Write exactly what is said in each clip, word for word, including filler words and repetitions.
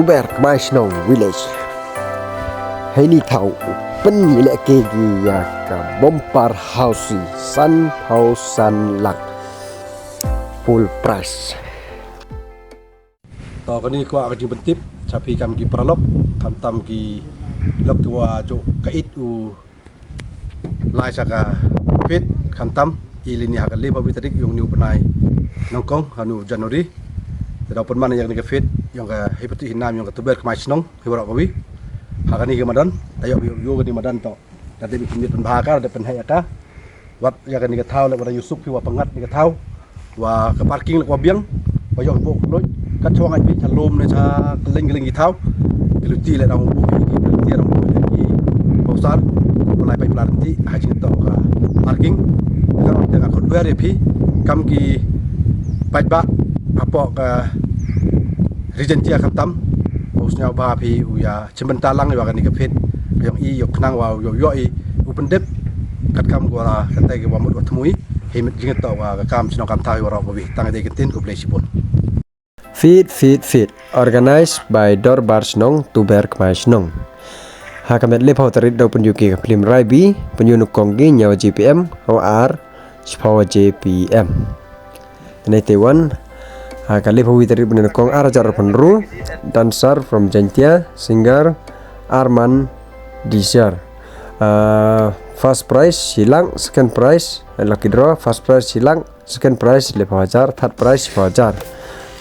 Tuber Kmai Shnong Village. Heini thaw u pynyalehke ki ya ka bumper housie san phaw san lak full price. To kani kwah ka jingpyntip cha phi kam ki paralok, khamtam ki lok kiwa jooh ka it u lai cha ka fete, khamtam i lini ha ka le phaw wi tarik yong uni u bnai nyngkong ha uni u January. Te daw pynman ya kani ka fete yong ka Heipati Hinam yong ka Tuber Kmai Shnong hi waroh kawi. Ha kani ka madan, da yoh yoh kani madan to, da dep i pynbit pynbha ka, da dep pynheh ya ka. Wat ya kani ka thaw, leh wa da yoh suk phi wa pyngngad ni ka thaw wa ka parking leh wa biang, wa yoh booh khluid, kat chwa ngai phi cha lum ne cha kylleiñ kylleiñ ki thaw. Ki luti leh dang booh phi, ki luti dang booh phi ki bawsar, wa lai paidbah lynti ha jingtoh ka parking. Ka rong te ka khot wer ya phi kam ki paidbah hapoh ka Region Jia, khamtam u sñiaw bha phi u ya chimbynta lang ya kani ka fete yong i, yow khnang wa yow yoh i u pyndep katkam ko la katai ki wa mut wa thmu i. Hei mit jingtoh wa ka kam chnong kam thaw hi waroh kawi. Tang dei kyntien, khublei chibun. Fete, fete, fete, organized by Dorbar Shnong Tuber Kmai Shnong. Ha ka met le phaw tarik daw pynyoo ki ka film Raibi, pynyoo nyngkong ki ñiaw J P M, o ar chiphaw J P M. Nai Taiwan, ha ka le phaw wi tarik bnai nyngkong ar hajar arphaw ynru, dancer from Jaintia, singer Arman Dishar. Ah, first prize chi lak, second prize, lucky draw, first prize chi lak, second prize le phaw hajar, third prize phaw hajar.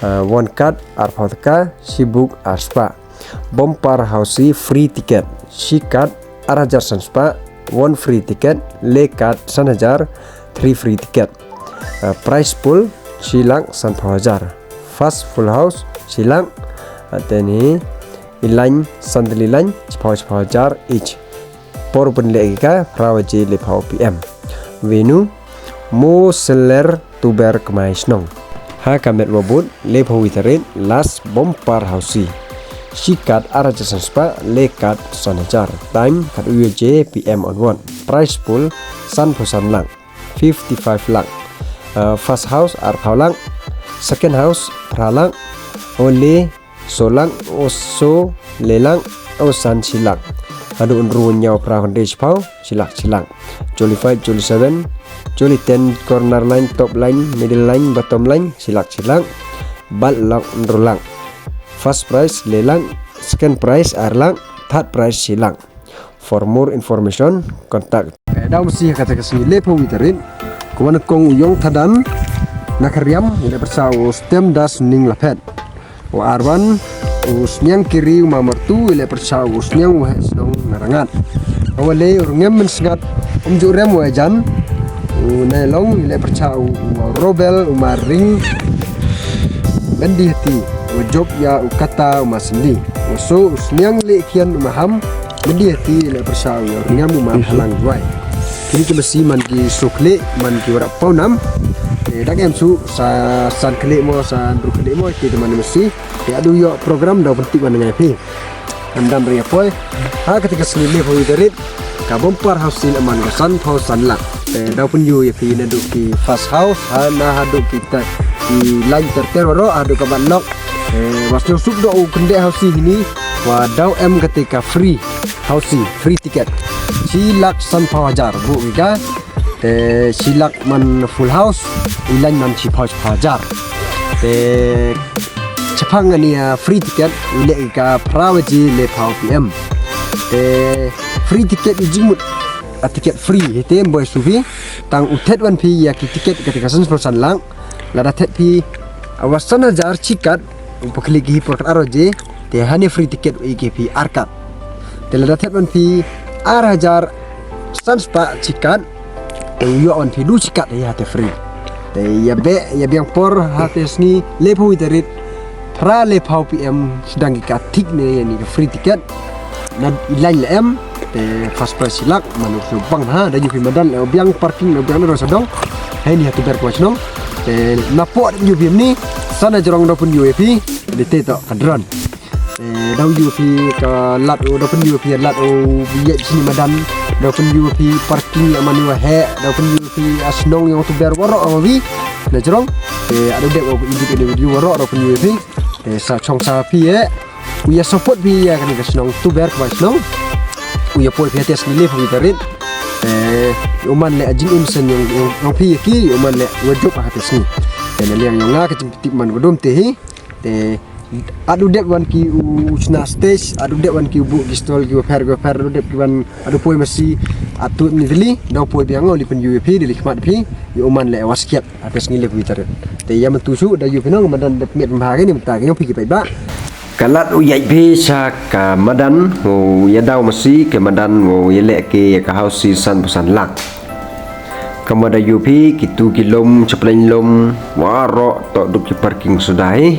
Ah, one card arphaw taka, chi buk ar spah. Bumper housie free ticket, chi card ar hajar san spah, one free ticket, le card san hajar, three free ticket. Ah, prize pool, chi lak san phaw hajar. First full house, chi lak, ah, te ni, i lain, san tylli lain, chiphaw chiphaw hajar each. Por pynleh ki ka, phra waje le phaw P M. Venue, Mo Seller Tuber Kmai Shnong. Ha ka met wa bud, le phaw wi tarik, last bumper housie. Chi card ar hajar san spah, le card san hajar. Time, khat wi waje P M onward. Prize pool, san phaw san lak, fifty-five lak. Ah, first house, arphaw lak. Second house, phra lak. O le, so lak, o so le lak, o san chi lak. Hadooh ynru, ñiaw, phra, khyndai, chiphaw, chi lak, chi lak. Jolly five, jolly seven, jolly ten, corner line, top line, middle line, bottom line, chi lak, chi lak. Bad lak, ynru lak. First prize, le lak, second prize, ar lak, third prize, chi lak. For more information, contact. Eh, daw masi ha kata ka sngi le phaw wi tarik, ka wa nyngkong u Yong Thadan na Khariam, i leh pyrchah u Stem Das Ning Laphet. U ar wan u Sniang Kiri u Ma Martu, i leh pyrchah u Sniang Waheh Shnong na Rangat. Ka wa le u Rngem Mynsngat, um ju rem wa jan, u Nailong, i leh pyrchah u, u Robel, u Ma Ring, Mendi Hati, u Jop ya u Kata, u Ma Sendi. U so u Sniang Leh Khian, u Ma Ham, Mendi Hati, i leh pyrchah u Rngem, u Ma Phalang Wai. Kini ki masi man ki so khleh, man ki warap paw nam. Eh, dang em su sa san khleh mo, sa ynru khleh mo, ki te man masi. Te hadooh yoh program daw pyntip wan ngai phi. Em dam ri ya poi. Ha kata ka sngi le phaw wi tarik, ka bumper housie la man ka san phaw san lak. Te daw pynyoo ya phi nadooh ki first house, ha na hadooh ki ta, ki line ter ter waroh, hadooh ka bad lok. Eh, wa sñiaw suk doh u khyndai housie hini, wa daw em kata ka free housie, free ticket. Chi lak san phaw hajar, booh ki ka. Te chi lak man full house, i line man chiphaw chiphaw hajar. Te chaphang ani, ah, free ticket, i leh ki ka phra waje le phaw P M. Te free ticket i jingmut, a ticket free, hi te em boi su phi, tang u thet wan phi ya ki ticket kata ka san phaw san lak, lada thet phi, ah, wa san hajar chi card, u pynkhlieh ki hi por khat ar waje, te hani free ticket u e ki phi ar card. Te lada thet wan phi ar hajar san spah chi card, te u yoh wan phi du chi card hi hate free. Te ya beh, ya biang por hate sngi le phaw wi tarik, phra le phaw P M, sdang ki ka thik ne ya ni ka free ticket. Na i line le em, te first prize chi lak, man u sñiaw bang ha, da yoo phi madan le biang parking le biang na ro sa dong. Heini ha Tuber Kmai Shnong. Te na pok da yoo phi em ni, sa na jrong daw pynyoo ya phi, de te toh ka drone. Eh, daw yoo phi ka lad o, daw pynyoo phi lad o, ye chini madan, daw pynyoo phi parking ya man wa he, daw pynyoo phi a shnong yong Tuber waroh a wi, na jrong. Eh, ada dep o edit ini video waroh, daw pynyoo phi. Eh, sa chong sa phi e. U ya support phi ya kani ka chnong Tuber Kmai Chnong. U ya poi phi ha te sngi le phawi tarik. Te u man le a jingim sen yong, yong, yong phi ya ki, u man le wa jop ha te sngi. Te na liang yong nga ka jingtip man ka dum te hi. Te adu dep wan ki u chna stage, adu dep wan ki u bu ki stall ki wa pher, ki wa pher, adu dep ki wan, adu poi masi, atu ni dili, dau poi biang o li pen yu phi, dili khmat phi, yu man le wa skiat. Ate sngi le phawi tarik. Te ya man tu su, da yu phi nong, madan dep met pynbha ki ni, mynta ki yong phi ki paidbah. Ka lad u yait phi cha ka madan, u ya dau masi, ka madan, u ya leh ki ya ka housie san phaw san lak. Ka madan yu phi, ki tu ki lum, chapleng lum, waroh, toh dup ki parking suda hi.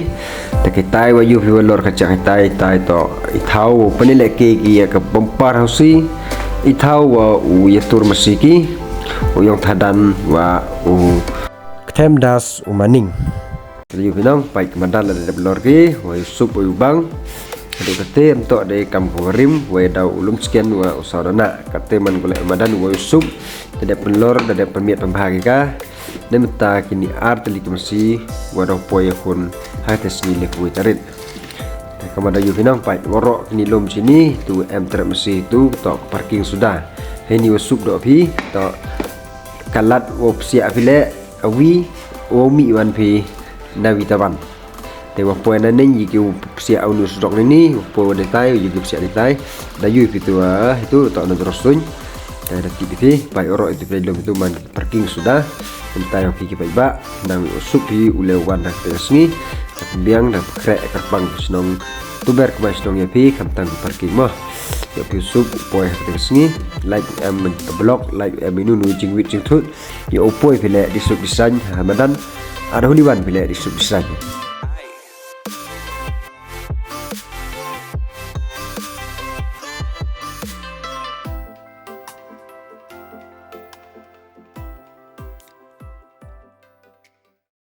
Te ki tai wa yu phi wa lor ka chak tai, tai toh, i thaw, u pyni leh ki ki ya ka bumper housie, i thaw wa u ya tur masi ki, u yong thadan wa u Kthem Das u Maning. Te yu phi nong, pait ka madan la dep lor ki, wa u sup wa u bang. Hadu kate em toh de kam ko rim, wa dau u lum sken wa u saw dana. Kate man ko le madan wa u sup, da dep lor, da dep pynmiat pynbha ki ka. Ne mynta ki ni ar tylli ki masi, wa dau poi ya khun, ha te sngi le phawi tarik. Te ka madan yu phi nong, pait waroh ki ni lum chini, tu em trep masi tu, toh parking suda. Hei ni wa sup doh phi, toh ka lad wa psiah phi le, awi, wa mi wan phi, na wi tawan. Te wa poi na neng yi ki u psiah u nu sudok ni ni, wa poi wa de tai, yi ki psiah de tai. Da yu phi tu, ah, itu, toh na dros suñ. Te da tip phi, pait waroh itu phi lum itu man parking suda. Mynta yong phi ki paidbah, nang u sup phi u le wan ha te sngi. Biang da kre ka pang chnong Tuber Kmai Chnong ya phi, khamtam parking mo. Ya phi sup, poi ha te sngi. Like em vlog, like em inu nu jingwit jingthut. Ya u poi phi le di sup di sañ ha madan. Ada huli wan phi le di sup di sañ.